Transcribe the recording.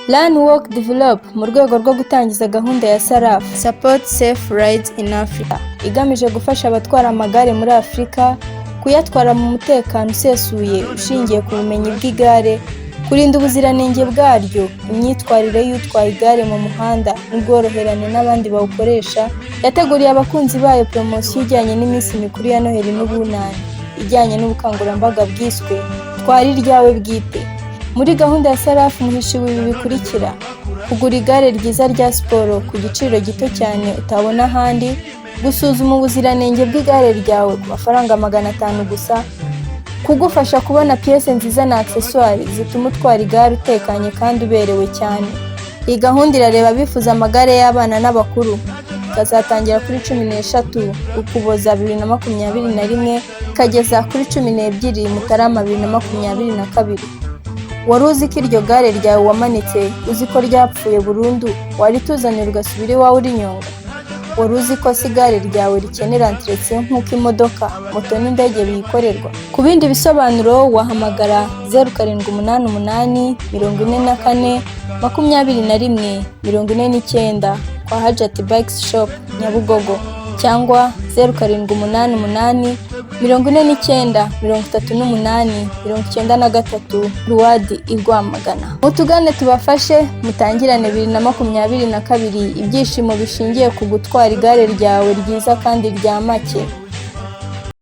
Learn Work Develop, mu rwego rwo gutangiza gahunda ya SARAF, Support Safe Rides in Africa, igamije gufasha abatwara amagare muri Afurika kuyatwara mu mutekano usesuye ushingiye ku bumenyi bw'igare, kurinda ubuziranenge bwaryo, imyitwarire y'utwaye igare mu muhanda n'ubworoherane n'abandi bawukoresha, yateguriye abakunzi bayo poromosiyo ijyanye n'iminsi mikuru ya Noheli n'Ubunani, ijyanye n'ubukangurambaga bwiswe "Twara iryawe bwite". Muri gahunda ya SARAF muhishiwe ibi bikurikira: kugura igare ryiza rya siporo ku giciro gito cyane utabona ahandi, gusuzuma ubuziranenge bw'igare ryawe ku mafaranga 500 gusa, kugufasha kubona piyese nziza na accessoires zituma utwara igare utekanye kandi uberewe cyane. Iyi gahunda irareba abifuza amagare y'abana n'abakuru, ikazatangira kuri 13 Ukuboza 2021, ikageza kuri 12 Mutarama 2022. Wari uzi ko iryo gare ryawe wamanitse uzi ko ryapfuye burundu warituzanira ugasubira iwawe urinyonga? Wari uzi ko se igare ryawe rikenera entretien nk'uko imodoka, moto n'indege biyikorerwa? Ku bindi bisobanuro wahamagara 0788 44 21 49 kwa Hajati Bikes Shop Nyabugogo, cyangwa 0788 49 38 93 Ruwadi i Rwamagana. Mutugane tubafashe mutangirane 2022 ibyishimo bishingiye ku gutwara igare ryawe ryiza kandi rya make.